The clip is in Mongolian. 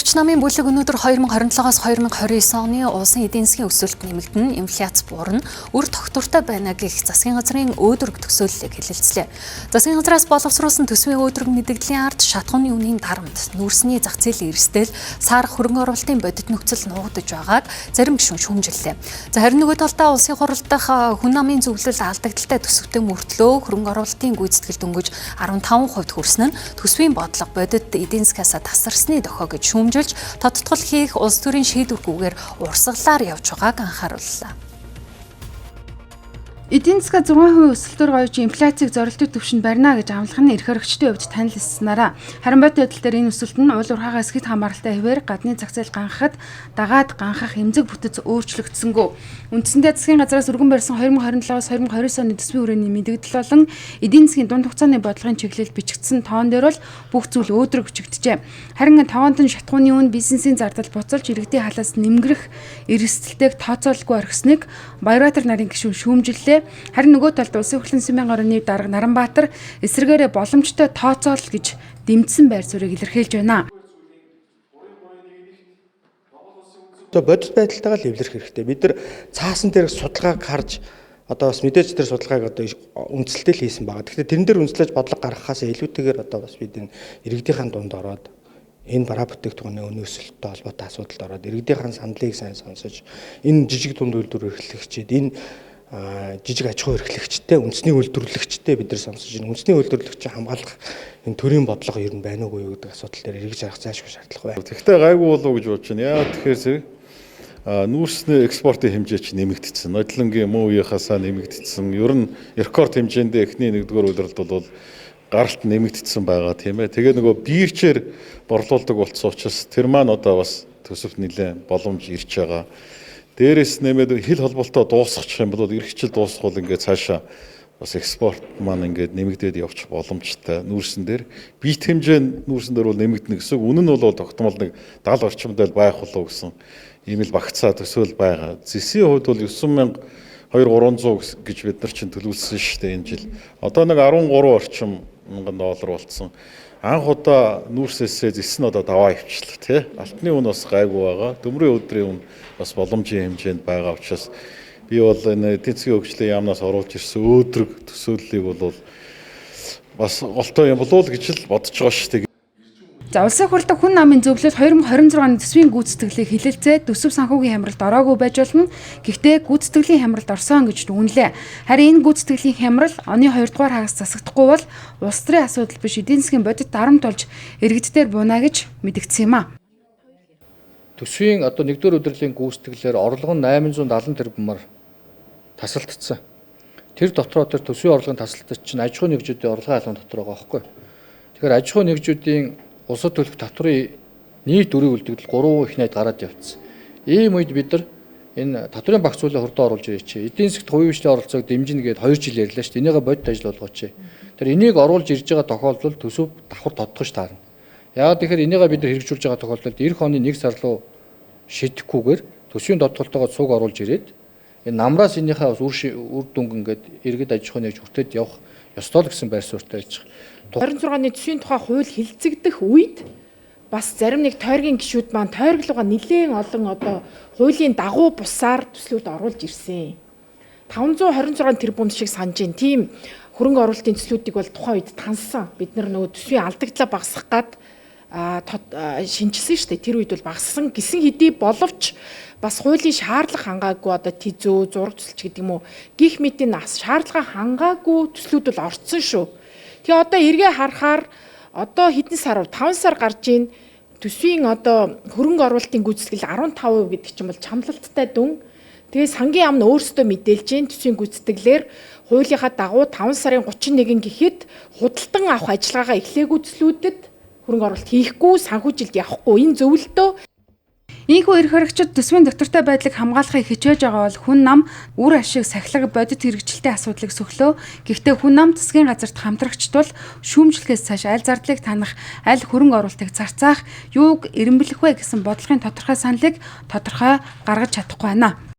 Эрх намын бүлэг өнөөдөр 2027-оос 2029 оны улсын эдийн засгийн өсөлт нэмэгдэн, инфляц буурна, үр тогтвортой байна гэх засгийн газрын өөдрөг төсөөллийг хэлэлцлээ. Засгийн газраас боловсруулсан төсвийн өөдрөг мэдэгдлийн ард шатхууны үнийн дарамт, нүүрсний зах зээлийн эрсдэл, саарах хөрөнгө оруулалтын бодит нөхцөл нуугдаж байгааг зарим гишүүн шүүмжиллээ. За харин нөгөө талдаа улсын хурал дахь хүн амын зөвлөл алдагдaltaй төсөвтэй мөртлөө хөрөнгө оруулалтын гүйцэтгэл дөнгөж 15% хүрсэн нь төсвийн бодлого бодит эдийн засгаасаа тасарсны дохио гэж шүүмжилж тодтгол хийх улс төрийн шийдвэргүйгээр урсгалаар явж байгааг анхаарууллаа. Эдийн засгаа 6% өсөлтөөр гоёж инфляцийг зорилттой түвшинд барина гэж амлах нь эрх хоригчдын хувьд танилцсанараа. Харин бодит байдал дээр энэ өсөлт нь уул уурхаагаас хэд хамааралтай хэвээр гадны зах зээл ганхахад дагаад ганхах эмзэг бүтэц өөрчлөгдсөнгөө. Үндсэндээ засгийн газраас өргөн барьсан 2027-оос 2029 оны төсвийн хүрээний мэдэгдэл болон эдийн засгийн дунд хугацааны бодлогын чиглэл бичигдсэн тоон дээр бол бүх зүйл өөдрөг өчигдөжээ. Харин тогоонд нь шатхууны үн, бизнесийн зардал буцалж иргэдийн халаас нэмгэрэх эрсдэлтэйг тооцоолгүй орхисныг Баярбаатар нарын гишүүн шүүмжиллээ. Харин нөгөө талд Улсын хурлын Сэмэн орны дарга Наранбаатар эсрэгээрээ боломжтой тооцоол гэж дэмжсэн байр суурийг илэрхийлж байна. Одоо бодит байдалтайгаа л эвлэрэх хэрэгтэй. Бид нар цаасан дээр судалгааг харж одоо бас мэдээж тэр судалгааг одоо үндэслэлтэй л хийсэн байгаа. Тэгэхээр тэрэн дээр үндэслэж бодлого гаргахаас илүүтэйгээр одоо бас бид энэ иргэдийнхэн дунд ороод энэ бараа бүтээгдэхүүний үнийн өсөлттэй холбоотой асуудалд ороод иргэдийнхэн саналыг сайн сонсож энэ жижиг дунд үйлдвэр эрхлэгчид, энэ жижиг аж ахуй эрхлэгчтэй, үндэсний үйлдвэрлэгчтэй бид нар сонсож энэ үндэсний үйлдвэрлэгчийг хамгаалах энэ төрийн бодлого ер нь байна уугүй юу гэдэг асуудал дээр эргэж харах зайлшгүй шаардлага байна. Тэгэхдээ гайгүй болов гэж бодож байна. Яа тэгэхээр зэрэг нүүрсний экспортын хэмжээ чинь нэмэгдсэн. Нодлонгийн муу үеийнхаасаа нэмэгдсэн. Ер нь рекорд хэмжээндээ эхний нэгдүгээр улиралд бол гаралт нэмэгдсэн байгаа тийм ээ. Тэгээ нөгөө бирчээр борлуулдаг болсон учраас тэр маань одоо бас төсөвт нэлээд боломж ирж байгаа. Дээрээс нэмээд хил холболтоо дуусгачих юм бол эх жил дуусгавал ингээд цаашаа бас экспорт маань ингээд нэмэгдээд явчих боломжтой. Нүүрсэн дээр бит хэмжээ нүүрсэн дээр бол нэмэгдэнэ гэсэн. Үнэн нь бол тогтмол нэг 70 орчимд байх болов гэсэн ийм л багцаа төсөөл байгаа. Зэсийн хувьд бол 9200 гэж бид нар чинь төлөвлөсөн шүү дээ энэ жил. Одоо нэг 13 орчим мянган доллар болцсон. Анх удаа нүүрсээсээ зэс нь одоо даваа ивчлээ тий. Алтны үн бас гайгүй байгаа. Төмрийн өдрийн үн бас боломжийн хэмжээнд байгаа учраас би бол энэ эдийн засгийн хөгжлийн яамнаас оруулж ирсэн өөдрөг төсөөллийг бол бас голтой юм болов уу гэж л бодож байгаа шүү дээ. За улсын хурлын хүн намын зөвлөл 2026 оны төсвийн гүйцэтгэлийг хэлэлцээ төсөв санхүүгийн хямралд ороогүй байж болно. Гэхдээ гүйцэтгэлийн хямралд орсон гэж дүгнэлээ. Харин энэ гүйцэтгэлийн хямрал оны 2 дугаар хагас засагдахгүй бол улс төрийн асуудал биш эдийн засгийн бодит дарамт болж иргэддээр бууна гэж мэдгдсэн юм а. Төсвийн одоо 1-р удирдлагын гүйцэтгэлээр орлого нь 870 тэрбумаар тасалдсан. Тэр дотроо тэр төсвийн орлогын тасалдалт чинь аж ахуйн нэгжүүдийн орлогын албан дотор байгаа байхгүй. Тэгэхээр аж ахуйн нэгжүүдийн улсад төлөх татврын нийт өрийн үлдэгдэл 3 их найд гараад явцсан. Ийм үед бид нар энэ татврын багц зүйлээ хурдан оруулж ирээч. Эдийн засгт хувийн хвшлийн оролцоог дэмжинэ гээд 2 жил ярьлаа шүү дээ. Энийгээ бодит ажил болгооч. Тэр энийг оруулж ирж байгаа тохиолдолд төсөв давхар тодтогч таарна. Яагаад тэгэхээр энийгээ бид нар хэрэгжүүлж байгаа тохиолдолд эх оны 1 сар руу шидэхгүйгээр төсвийн тодтолтойгоо цуг оруулж ирээд энэ намраас энийхээ бас үр дүнг ингээд иргэд аж ахуйн нэгж хүртээд явах ёстой л гэсэн байр суурьтай байж байгаа. 26 оны төсвийн тухай хууль хэлэлцэгдэх үед бас зарим нэг тойргийн гишүүд маань тойрог руугаа нэлээн олон одоо хуулийн дагуу бусаар төслүүд оруулж ирсэн. 526 тэрбум шиг санаж байна. Тийм хөрөнгө оруулалтын төслүүдийг бол тухайн үед тансан. Бид нар нөгөө төсвийн алдагдлаа багасгах гад шинжилсэн шүү дээ. Тэр үед бол багассан гэсэн хэдий боловч бас хуулийн шаардлага хангаагүй одоо тизүү, зураг төсөлч гэдэг юм уу гих мэтийн шаардлага хангаагүй төслүүд бол орцсон шүү. Тэгээ одоо эргээ харахаар одоо хэдэн сар 5 сар гарч ийн төсвийн одоо хөрөнгө оруулалтын гүйцэтгэл 15% гэдэг чинь бол чамлалттай дүн. Тэгээ сангийн яам нь өөрсдөө мэдээлж гин төсвийн гүйцэтгэлээр хуулийнхаа дагуу 5 сарын 31 гэхэд худалдан авах ажиллагаагаа эхлээгүй төслүүдэд хөрөнгө оруулалт хийхгүй, санхүүжилт явахгүй энэ зөвлөлтөө. Ийхүү эрх хоригчид төсвийн доктортой байдлыг хамгаалахыг хичээж байгаа бол хүн нам үр ашиг сахилга бодит хэрэгжилтэй асуудлыг сөхлөө. Гэхдээ хүн нам засгийн газарт хамтрагчд бол шүүмжлэхээс цааш аль зардлыг танах, аль хөрөнгө оруулалтыг зарцаах, юуг эрэмбэлэх вэ гэсэн бодлогын тодорхой саналыг тодорхой гаргаж чадахгүй байна.